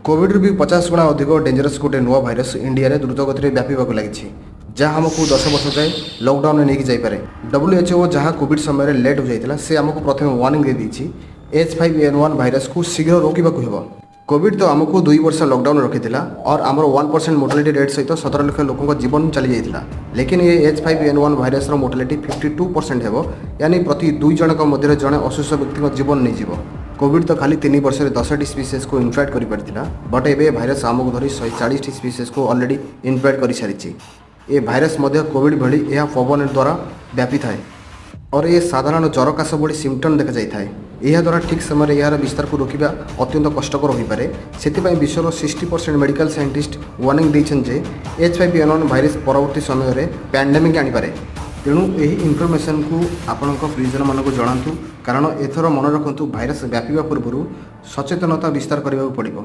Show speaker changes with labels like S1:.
S1: କୋଭିଡରୁ ବି 50 ଗୁଣା ଅଧିକ ଡେଞ୍ଜରସ୍ ଗୋଟେ ନୂଆ ଭାଇରସ୍ ଇଣ୍ଡିଆରେ ଦ୍ରୁତ ଗତିରେ ବ୍ୟାପିବାକୁ ଲାଗିଛି, ଯାହା ଆମକୁ 10 ବର୍ଷ ଯାଏ ଲକଡାଉନରେ ନେଇକି ଯାଇପାରେ। WHO ଯାହା କୋଭିଡ ସମୟରେ ଲେଟ୍ ହୋଇଯାଇଥିଲା, ସେ ଆମକୁ ପ୍ରଥମେ ୱାର୍ଣ୍ଣିଂ ଦେଇଦେଇଛି। H5N1 ଭାଇରସକୁ ଶୀଘ୍ର ରୋକିବାକୁ ହେବ। କୋଭିଡ ତ ଆମକୁ 2 ବର୍ଷ ଲକଡାଉନ ରଖିଥିଲା और ଆମର 1% ମୋର୍ଟାଲିଟି ରେଟ୍ ସହିତ 17 ଲକ୍ଷ ଲୋକଙ୍କ ଜୀବନ ଚାଲିଯାଇଥିଲା। ଲେକିନ୍ ଏ H5N1 ଭାଇରସର ମୋର୍ଟାଲିଟି 52% ହେବ, ୟାନି ପ୍ରତି ଦୁଇ ଜଣଙ୍କ ମଧ୍ୟରେ ଜଣେ ଅସୁସ୍ଥ ବ୍ୟକ୍ତିଙ୍କ ଜୀବନ ନେଇଯିବ। କୋଭିଡ ତ ଖାଲି 3 ବର୍ଷରେ 10ଟି ସ୍ପିସିସ୍କୁ ଇନଫେକ୍ଟ କରିପାରିଥିଲା, ବଟ୍ ଏବେ ଏ ଭାଇରସ୍ ଆମକୁ ଧରି 140ଟି ସ୍ପିସିସ୍କୁ ଅଲରେଡ଼ି ଇନଫେକ୍ଟ କରିସାରିଛି। ଏ ଭାଇରସ୍ ମଧ୍ୟ କୋଭିଡ ଭଳି ଏହା ପବନ ଦ୍ୱାରା ବ୍ୟାପିଥାଏ और ଏ ସାଧାରଣ ଜ୍ୱର, କାଶ ଭଳି ସିମ୍ପଟମ୍ ଦେଖାଯାଇଥାଏ। ଏହାଦ୍ୱାରା ଠିକ୍ ସମୟରେ ଏହାର ବିସ୍ତାରକୁ ରୋକିବା ଅତ୍ୟନ୍ତ କଷ୍ଟକର ହୋଇପାରେ। ସେଥିପାଇଁ ବିଶ୍ୱର 60% ମେଡ଼ିକାଲ ସାଇଣ୍ଟିଷ୍ଟ ୱାର୍ଣ୍ଣିଂ ଦେଇଛନ୍ତି ଯେ H5N1 virus ପରବର୍ତ୍ତୀ ସମୟରେ ପ୍ୟାଣ୍ଡେମିକ୍ ଆଣିପାରେ। ତେଣୁ ଏହି ଇନଫର୍ମେସନକୁ ଆପଣଙ୍କ ପ୍ରିୟଜନମାନଙ୍କୁ ଜଣାନ୍ତୁ, କାରଣ ଏଥର ମନେ ରଖନ୍ତୁ, ଭାଇରସ୍ ବ୍ୟାପିବା ପୂର୍ବରୁ ସଚେତନତା ବିସ୍ତାର କରିବାକୁ ପଡ଼ିବ।